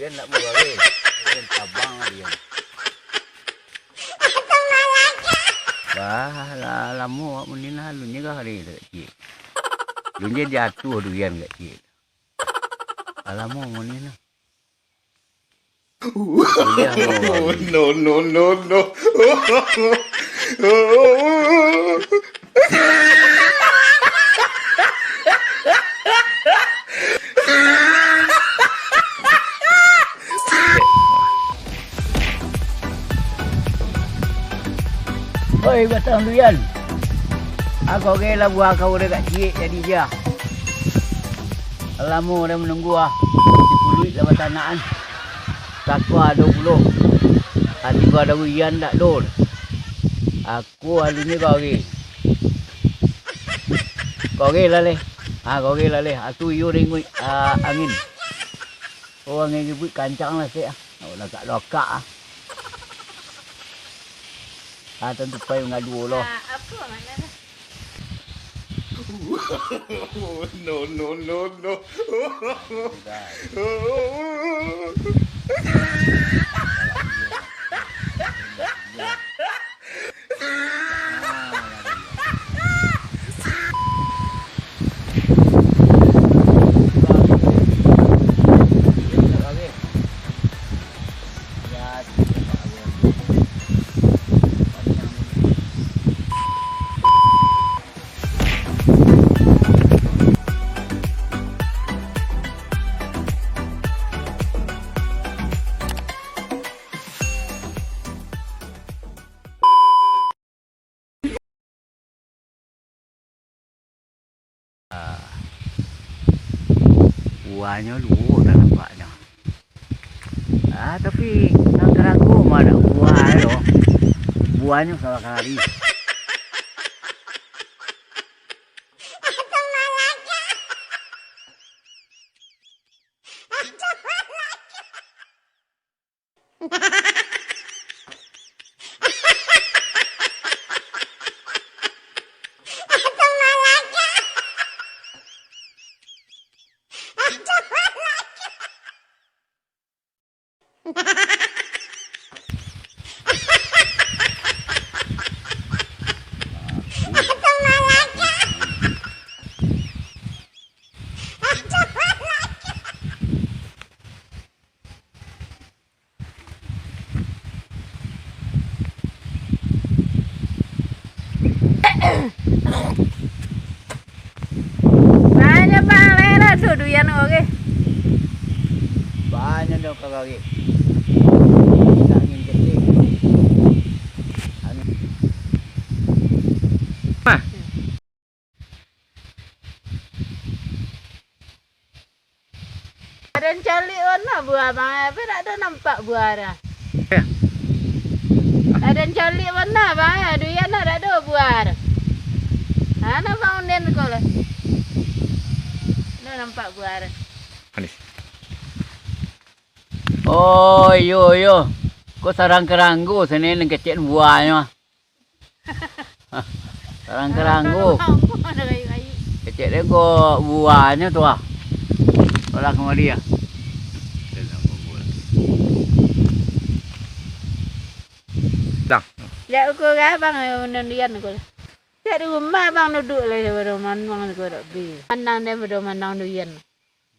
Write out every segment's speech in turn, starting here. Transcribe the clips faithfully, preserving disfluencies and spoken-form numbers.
Dia nak mau gawe. Dia tabang dia. Bah, lah lamo awak munin lah, alun nyo gawe hari tu, kecik. Alun nyo jatuah durian, kecik. Lah lamo munin lah. Alun nyo gawe hari. No, no, no, no. Oi, batang durian. Ako ge lah buah kau dek kak ciek jadi jah. Lamo dah manunggu ah. Si puluik lah batanak an. Takwa ado pulo. Ati gua ado ujan dak do. Aku alun nyo gawe. Gawe lah leh. Ah, gawe lah leh. Atu iyo ringuik, ah, angin. Oh, angin ribuik kancang lah sek ah. Nak lokak-lokak ah. Ah, tantu pai mangaduo lo. Ah, apa maknanya? No, no, no, no. Buahnyo luo dah nampaknyo. Ah, tapi nan karago mah dak buah doh. Buahnyo salah kari. Banyak bang, lera tu duyan oke. Banyak dong kagari. Angin kencing. Angin. Mah. Aden caliak bana buah, bang, tapi dak ado nampak buah dah. Aden caliak bana, bang, duyan dah dak ado buah dah. Ha, nampak unden ko lah. Dak nampak buah dah. Manis. Oh, iyo, iyo. Ko sarang karanggo sini nan kecek buahnyo. Karang-karanggo. Kecek dek ko buahnyo tu ah. Orang kemari ah. Dah. Jak ukur abang undian ko. Jak di rumah abang duduk lah daripada manuang ko dak bi. Manang daripada manang duyan.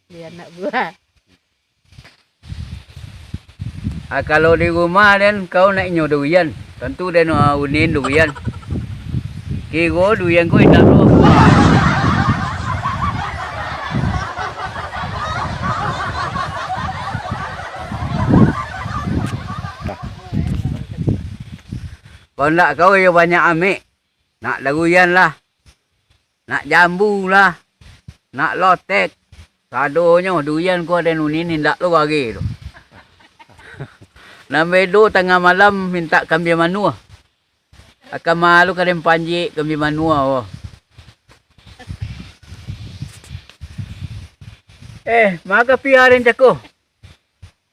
Di anak buah. Ah, kalau di rumah den, kau nak inyo durian, tantu den, ah, unin durian. Kiro durian ko indak lo buah. Kau ndak kau iyo banyak amek. Nak durian lah, nak jambu lah, nak lotek, sadonyo durian ko aden unin indak lo wari tu. Nan bedo tangah malam mintak kambia manuah. Akan malu ka den panjek kambia manuah ko. Eh, maka pia den cako.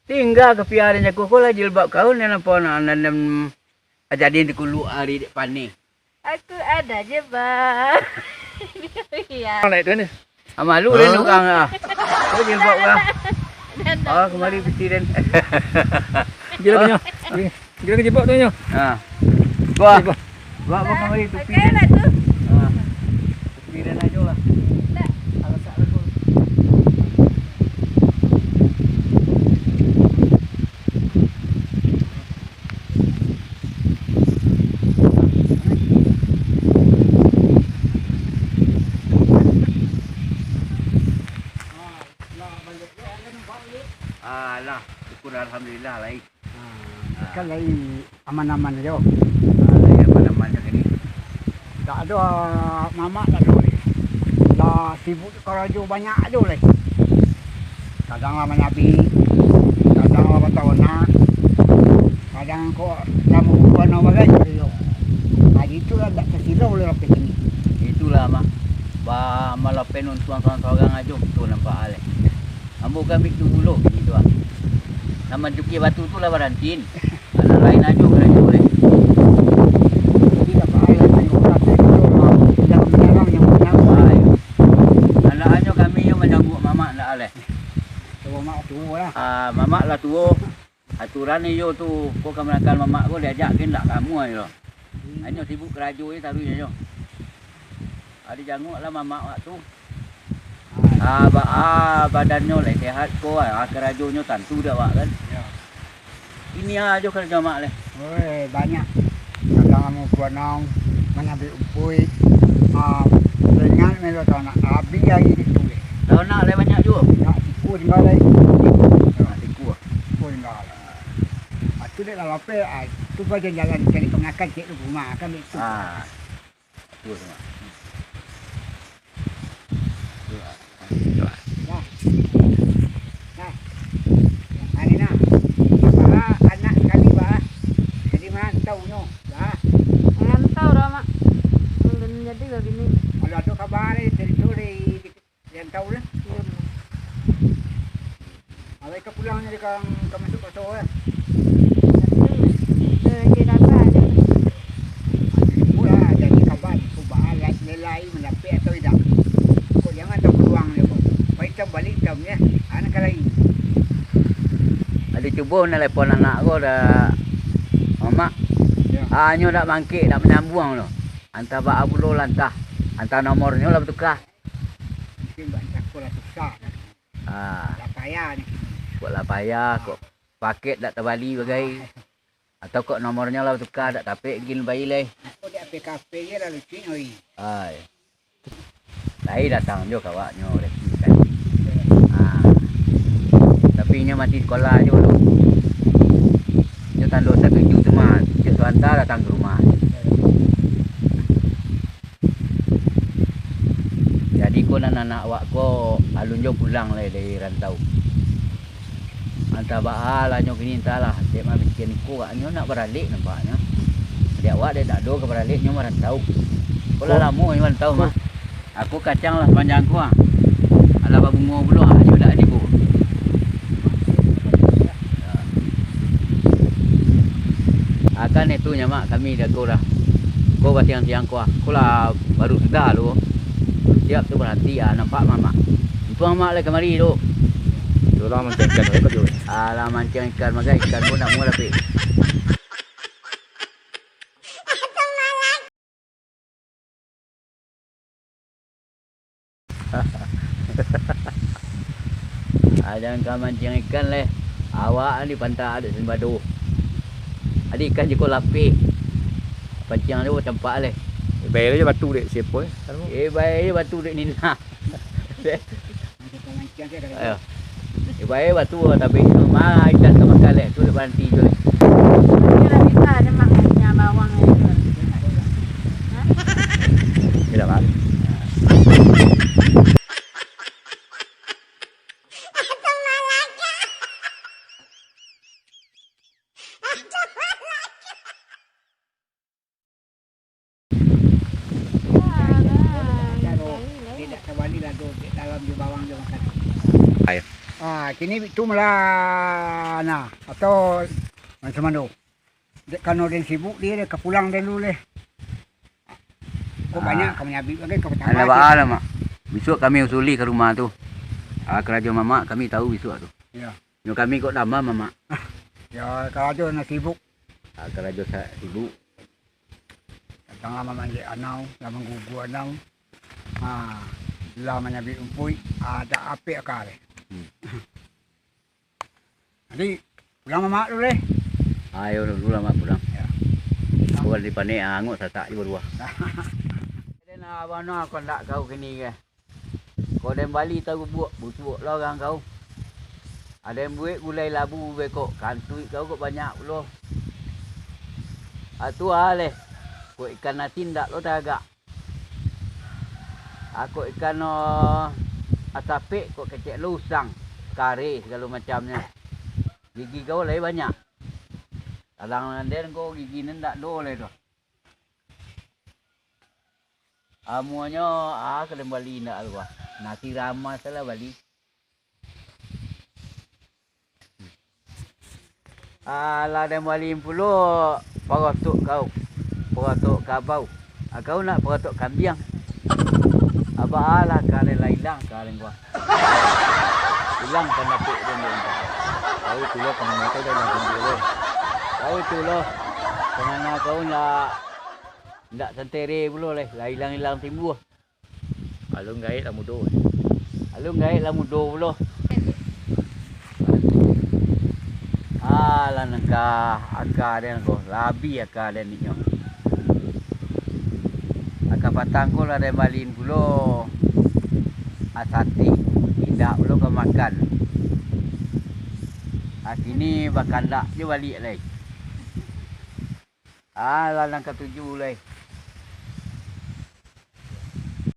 Tingga ka pia den cako ko lah jilbab kau ni napa nak nan, nan jadi di kuluak ari dek paneh. Aku ada je, Bang. Iya. Naik tu ni. Ah, malu den urang ah. Ko jilbab urang. Oh, kamari piti den. Gilo tu nyo. Gilo ka jebak tu nyo. Ha. Wah. Jebak. Wah, wah, kamari piti den. Ha. Piti den ajo lah. Alasak lah tu. Alah, syukur alhamdulillah lai. Ah, kan lai aman-aman sajo. Ah, lai aman-aman sajo ni. Dak ado, ah, mamak dak ado lai. Lah sibuk karajo banyak ado lai. Kadang lah manyabik, kadang lah batanak, kadang kok lah mangukua anak bagai. Hari tu lah dak tasilau lai lapeh kini. Itulah, Mak. Ba-, malapen untuang surang-surang ajo tu nampak alai. Ambo kan bik tu pulo kini tu, ah. Nan mancukia batu tu lah barantin. Anak lain ajo karajo deh. Jadi, dak payah tengok lah, tengok lah. Jangan menyerang yang punya. Ai. Anak ajo kami yo manjangguak mamak ndak aleh. Tuo mamak tuo lah. Ah, mamak lah tuo. Aturan iyo tu, ko kamanakan mamak ko diajak ke ndak kamu ajo. Hmm. Hanyo sibuk karajo je taruih ajo. Ah, dijanguak lah mamak wak tu. Ah, ba-, ah, badannyo lai sehat ko, ah, karajonyo tantu dek awak kan. Yo. Ini ajo karajo mak lai. Oi, banyak. Kadang amo kuanang, manyabik umpuik. Ah, ringan melo tanak, abih ari itu deh. Tanak lai banyak juo? Nak siku tinggal lai. Nak siku. Siku tinggal. Ah, tu dek lah lapeh, ah, tu bajalan-jalan cari pangakan cek tu rumah kan itu. Ah. Tuo, Mak. Tuo, ah. Nah. Nah. Ari nah. Baa anak kami, baa. Jadi marantau nyo, baa. Marantau dah, Mak. Alun jadi babini. Kalau ado kaba dari, dari tu, dari Rantau lah. Iyo. Awak ka pulang ni ka, ka masuk paso lah. Tapi, lagi kaba aja. Pula jadi kaban, ko baa lai lelai mandapek atau idak. Kok jangan tau peluang ni, kok. Pai tam balik tam, ya. Anak ka lain. Ado cubo nalepon anak ko dah, Mamak. Ya. Ah, nyo dak mangkek, dak manyambuang lo. Antah baa pulo lah, antah, antah nomornyo lah batuka. Mungkin bak cako lah susah kan. Ah. Lah payah ni. Kok lah payah, kok paket dak tabali bagai. Ah. Atau kok nomornyo lah batuka, dak dapek gin bayi lai. Aku di H P kafe je lah lucu oi. Ai. Lai datang jo kawaknyo, Reki, kan. Ah. Tapi inyo masih sekolah jo tu. Inyo tando satuju tu mah, cek Suanta datang ka rumah. Jadi ko nan anak awak ko alun jo pulang lai dari rantau. Antah baa lah nyo kini, antahlah, dek mabikian iko agaknyo nak baralek nampaknyo. Dek awak dek dak ado ka baralek nyo marantau. Ko lah lamo nyo marantau mah. Aku kacang lah panjang ko ah. Alah babungo pulo ah, iyo dak tibo. Akan itu nyo mak kami dago dah. Ko batiang-tiang ko ah. Ko lah baru sudah lo. Siap tu baranti ah, nampak mamak. Untuang mak lah kamari tu. Tu lah mancang ikan tu. Alah mancang ikan magai, ikan pun nak mula pi. Ah, jan ka mancing ikan leh. Awak ni pantak dek sembado. Adi ikan jiko lapeh. Pancing tu tampak leh. Eh, bayar je batu dek siapa eh? Eh, bayar je batu dek Nina. Ayo. Eh, bae batu tapi tu mah ikan ka makan leh, tu dak baranti tu leh. Iyo lah bisa nyo mak nyo bawang aja tu. Hah? Tidak, Pak. Ah, kini tu malah, nah, atau macam mano? Dek kano den sibuk, dia dek ka pulang dulu leh. Kok banyak ka manyabik bagai, ka batambah. Alah, baa lah, Mak. Bisuak kami usuli ka rumah tu. Ah, karajo mamak kami tahu bisuak tu. Yo. Nyo kami kok dama, Mamak? Yo, karajo nan sibuk. Ah, karajo sa-, sibuk. Datang lah mamanjek anau, lah manggugu anau. Ha, lah manyabik rumpuik, ha, dak apek aka deh. Hmm. Jadi, pulang Mamak dulu deh. Ayo dulu lah, Mak, pulang. Yo. Bukan di panek, anguak satak juo dua. Den, ah, bana kandak kau kini ko. Kau den bali tarubuak, butuak lah urang kau. Aden buek gulai labu bekok, kantuik kau kok banyak pulo. Atu ah leh, kok ikan asin dak lo tagak. Ako ikan, oh, asapek kok kecek lo usang, kareh sagalo macamnyo. Gigi kau lai banyak. Talang den ko gigi nan dak do lai doh. Amuanyo, ah, ka den bali indak tu, ah. Nasi ramas lah bali. Alah, den bali pulo parotok kau, parotok kabau. Ah, kau nak parotok kambiang. Abah alah ka den lah ilang ka den ko. Ilang ka dapek den ko. Tahu tu lo, kamano kau dah ilang sendiri lo. Tahu tu lo, kamano kau nak Indak santere pulo lai, lah ilang-ilang timbuah. Alun gaek lah mudo. Alun gaek lah mudo pulo. Alah nangka aka den ko, labiah aka den inyo. Aka patang ko lah den baliin pulo asati, indak pulo ka makan. Akini bakandak jo baliak lai. Alah nan katuju lai.